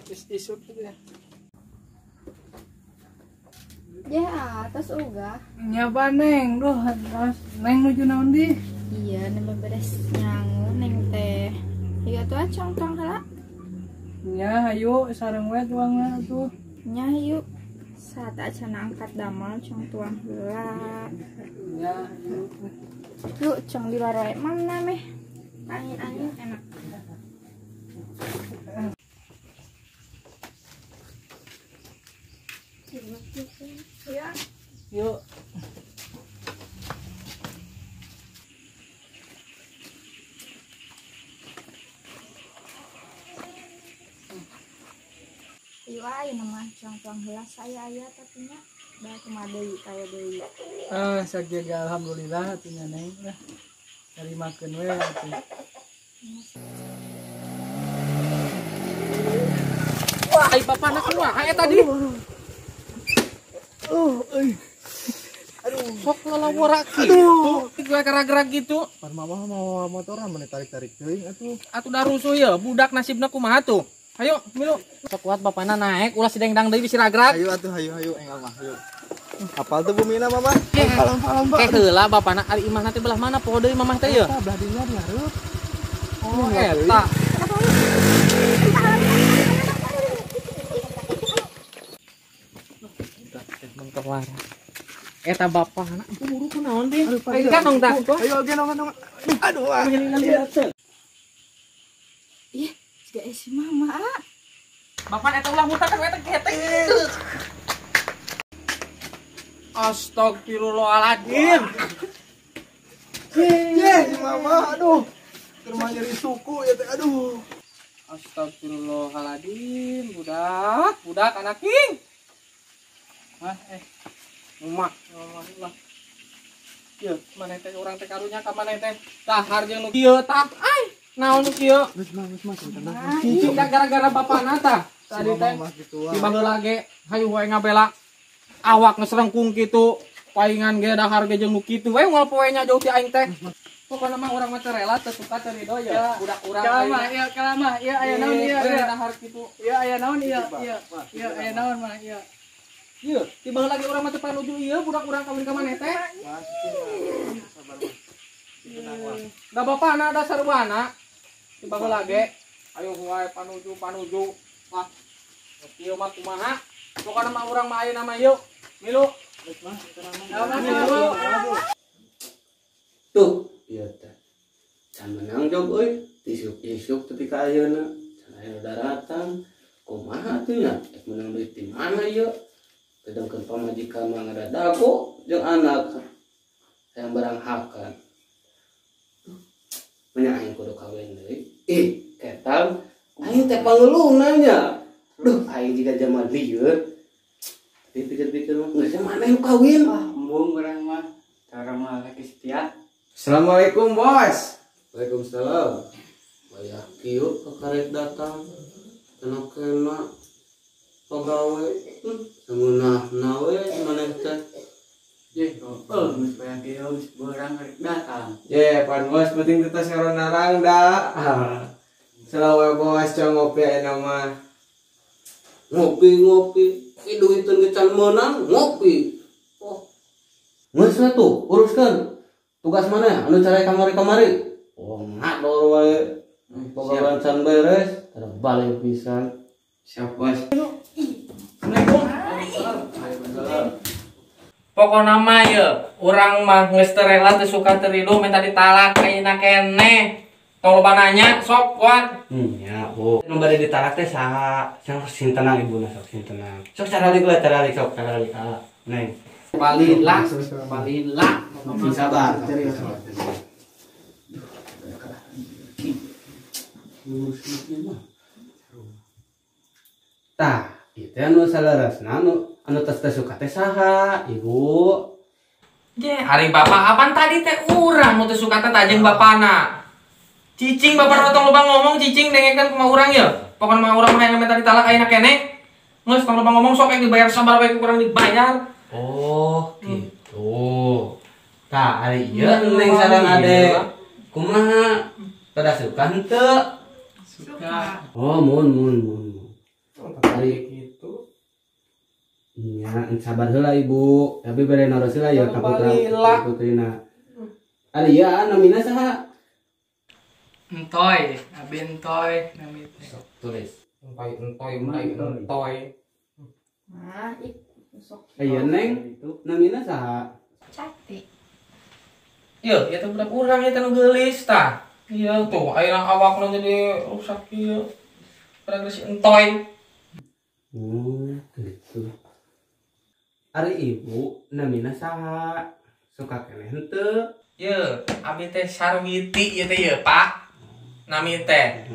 Is-isuk gitu ya. Ya, atas uga. Nyapa Neng, duh, atas Neng nuju naon di? Iya, nembe beres nyangu Neng teh. Iya tuh acong tong heula. Nya, hayu sareng we tuangna atuh. Nya hayu. Saat acan angkat damel cong tuang heula. Nya, hayu. Yuk, cong di luar wae mana meh. Angin-angin enak. Ya. Yuk. Yuk ayo nama cong-cong heula saya aya tapi nya da kumaha deui aya deui. Ah, sakieu alhamdulillah atuh nya Neng lah. Tarimakeun we atuh. Wah, ai bapana kumaha eta tadi? Aduh, sok ngalawara kitu. Gue gerak-gerak gitu. Pan mama mau motoran meni tarik-tarik teuing atuh. Atuh da rusuh ye, budak nasibna kumaha tuh? Hayu, milu. Sok kuat bapana naek ulah si dengdang deui bisi ragrak. Hayu atuh, hayu hayu enggal mah, hayu. Apal teu bumina mama? Palang-palang Ke heula bapana ari imahna teh belah mana poho deui mamah teh ye? Eta belah dinya di hareup. Oh, eta. Keluar. Eta bapana buru kunaon teh? Ayo ganong tah. Ayo ganong ganong. Aduh. Ih, siga si mama. Bapak eta ulah mutar kan eta ketek. Astagfirullahaladzim. Ye, si mama aduh. Keur mah nyeri suku ya teh aduh. Astagfirullahaladzim, budak, budak anak king. Hah, mama, mama lah. Ieu, maneh teh urang teh karunya ka maneh teh. Dahar jeung nu kieu tah. Ai, naon nu kieu? Geus mah, geus mah tenang. Cicing da gara-gara bapana tah. Tadi teh di baheula ge hayu wae ngabela. Awak geus rengkung kitu, paingan ge dahar ge jeung nu kitu we moal poe nya jauh ti aing teh. Pokona mah urang mah teu rela teu suka teu rido ye. Budak urang ayeuna. Ieu kalamah, ieu aya naon ieu. Dahar kitu. Ieu aya naon ieu, ieu. Ieu aya naon mah ieu. Ieu, tiba lagi urang mah teu panuju ieu budak urang kawin ka maneh teh. Sabar mah. Tenang mah. Da bapana da sarwana. Tiba lagi ayo wae panuju panuju. Wah. Kieu mah kumaha? Pokona mah urang mah ayeuna mah yeuh. Milu. Geus mah, tenang mah. Tuh, ieu teh. Can menang jog euy, isuk-isuk tepi ka ayeuna. Can aya daratan. Kumaha atuh nya? Ek menang duit di mana ieu? Sedangkan pamajikan mah ngadadago jeung anak hayang barang hakan. Menya aing kudu kawin deui. Ih, ketang aing teh pangeuluna nya. Duh, aing jiga jaman lieur. Tapi pikir-pikir mah geus maneh nu kawin. Ah, embung urang mah. Cara mah laki setia. Assalamualaikum, Bos. Waalaikumsalam. Wayah kieu kakarek datang. Kena-kena pagawe samunah nawe maneh teh. Ye, oh, geus bayang kieu geus beurang rek datang. Ye, pan bos penting teh saron narang da. Selawe bos cong ngopi ayeuna mah. Ngopi-ngopi, ki duiteun ge can meunang ngopi. Oh. Geus we tuh, uruskeun. Tugas maneh anu cari kamari-kamari. Oh, ngador wae. Pagawean can beres, balik pisan. Siap, Bos. Assalamualaikum. Pokona mah ye, urang mah geus teu rela teu suka teu rido minta ditalak ayeuna keneh. Tong loba nanya sok kuat. Nya, oh. Nu bade ditalak teh saha? Sok sing tenang ibuna sok sing tenang. Sok caralik we caralik sok caralik. Ah, Neng. Balila, balila. Sing sabar. Tah, ieu teh anu salarasna anu tos teh suka teh saha, Ibu? Ye, ari bapak apaan tadi teh urang nu teu suka teh tajeng bapana. Cicing bapak tong loba ngomong cicing dengekeun kumaha urang ye. Pokona mah urang mah hayang minta ditalak ayeuna keneh. Geus tong loba ngomong sok yang dibayar sabar we ku urang dibayar. Oh, gitu. Tah, ari ieu neng sareng ade. Kumaha? Pada suka henteu? Suka. Oh, mun mun mun. Ari gitu. Nya, sabar heula Ibu. Tapi bere naros heula ya ka putra putrina. Ari ieu namina saha? Entoy, abi entoy nami teh. Tulis. Entoy entoy entoy entoy. Nah, ih sok. Aya Neng, namina saha? Cati. Ieu, ieu teh budak urang ieu teh nu geulis tah. Iya tuh, ayeuna awakna jadi rusak ieu. Padahal si entoy. Oh, gitu. Ari ibu namina saha? Suka keneh henteu? Ieu, abi teh Sarwiti ieu teh ieu, Pak. Nami teh.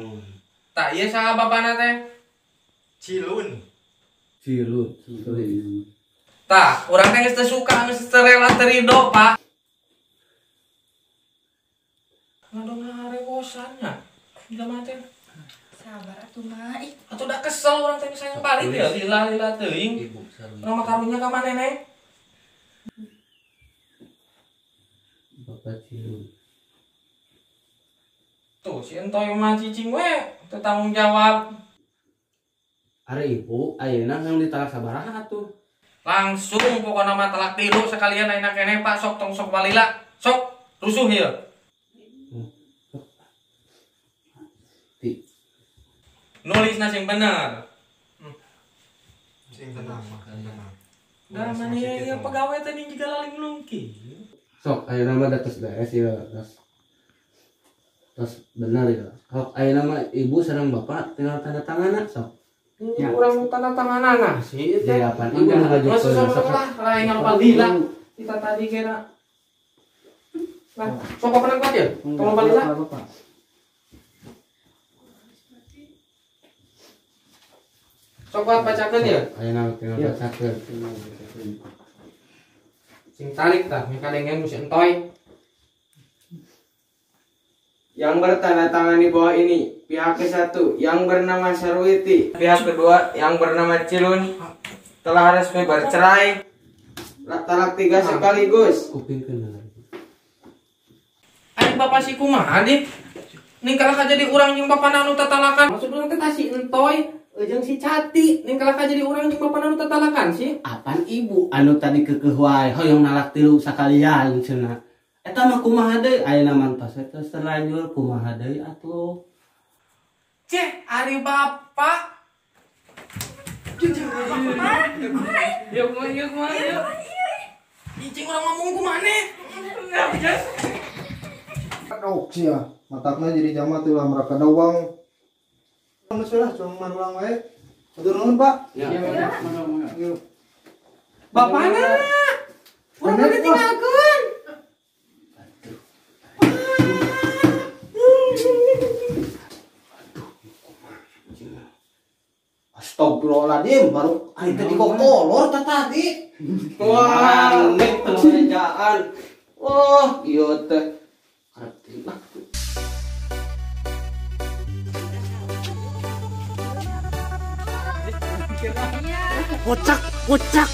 Tah ieu saha bapana teh? Cilun. Cilun. Tah, urang teh geus teu suka, geus teu rela teu rido, Pak. Ngaduh ngarewosannya. Jelema teh. Sabar atuh mah. Ih, atuh da kesel urang teh sayang balik ya, lila-lila teuing. Urang mah karunya ka maneh? Bapak Cilun. Tuh, si entoy mah cicing we, teu tanggung jawab. Ari ibu, ayeuna hayang ditalak sabaraha atuh? Langsung pokona mah talak tilu sekalian ayeuna keneh Pak, sok tong sok walila. Sok rusuh ieu. Nulisna sing bener. Sing tenang, tenang. Da mana ieu pegawai teh ning jiga laling lungki. Sok ayeuna mah da tos beres ieu, tos. Tos bener ya. Sok ayeuna mah ibu sareng bapak tinggal tanda tanganna sok. Ya, urang tanda tanganana sih teh. Ya, apaan ibu ngajukeun sok lah, lain ngapal lila. Kita tadi kira. Lah, sok pernah kuat ya? Tolong balik lah. Sok kuat bacakeun ya? Ayeuna tinggal bacakeun. Sing tarik tah, mika dengen ku si entoy. Yang bertanda tangan di bawah ini, pihak ke-1 yang bernama Sarwiti, pihak kedua yang bernama Cilun telah resmi bercerai. Talak 3 sekaligus. Kupingkeun. Ari bapak si kumaha di? Ning kalah ka jadi urang jeung bapana anu tatalakan. Maksud urang teh si entoy jeung si Cati, ning kalah ka jadi urang jeung bapana anu tatalakan sih. Apan ibu anu tadi keukeuh wae hoyong nalak tilu sakalian cenah. Eta mah kumaha deui ayeuna mah tos eta terlanjur kumaha deui atuh. Ceh, ari bapak. Ya kumaha ya kumaha ya. Cicing urang ngomong ku maneh. Aduh sia, matakna jadi jama teh ulah meraka dawang. Geus lah, cuma ulang wae. Hatur nuhun, Pak. Ya. Bapana. Urang teh tinggalkeun. Astagfirullahaladzim, baru aing teh dikokolor teh tadi. Wah, nek pengerjaan. Oh, ieu teh. Karep teh. Kocak, kocak.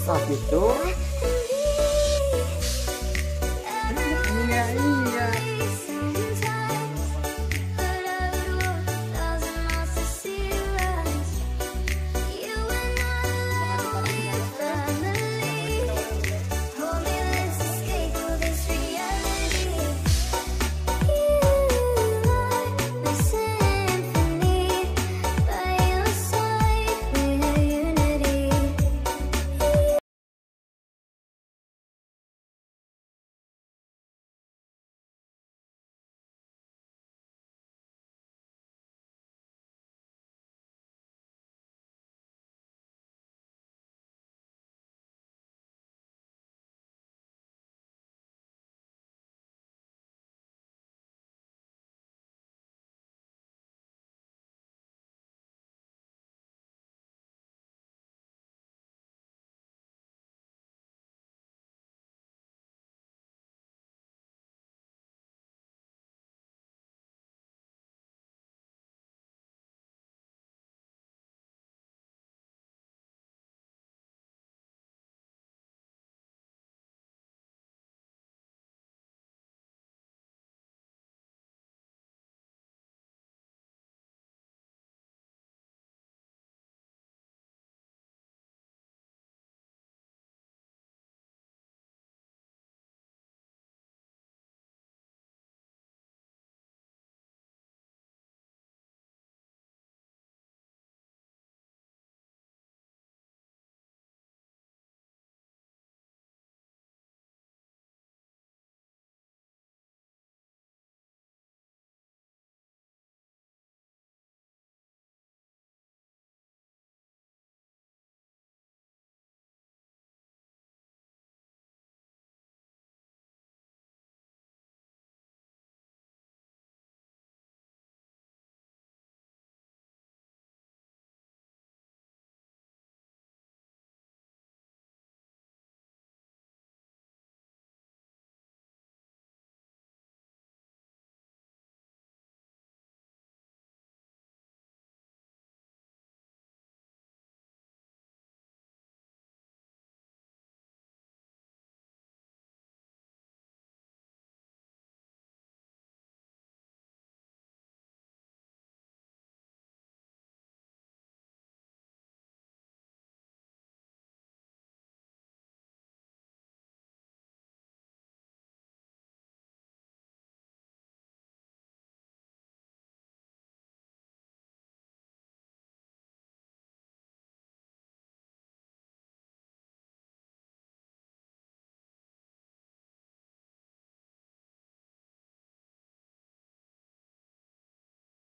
Nah, gitu. Iya, iya.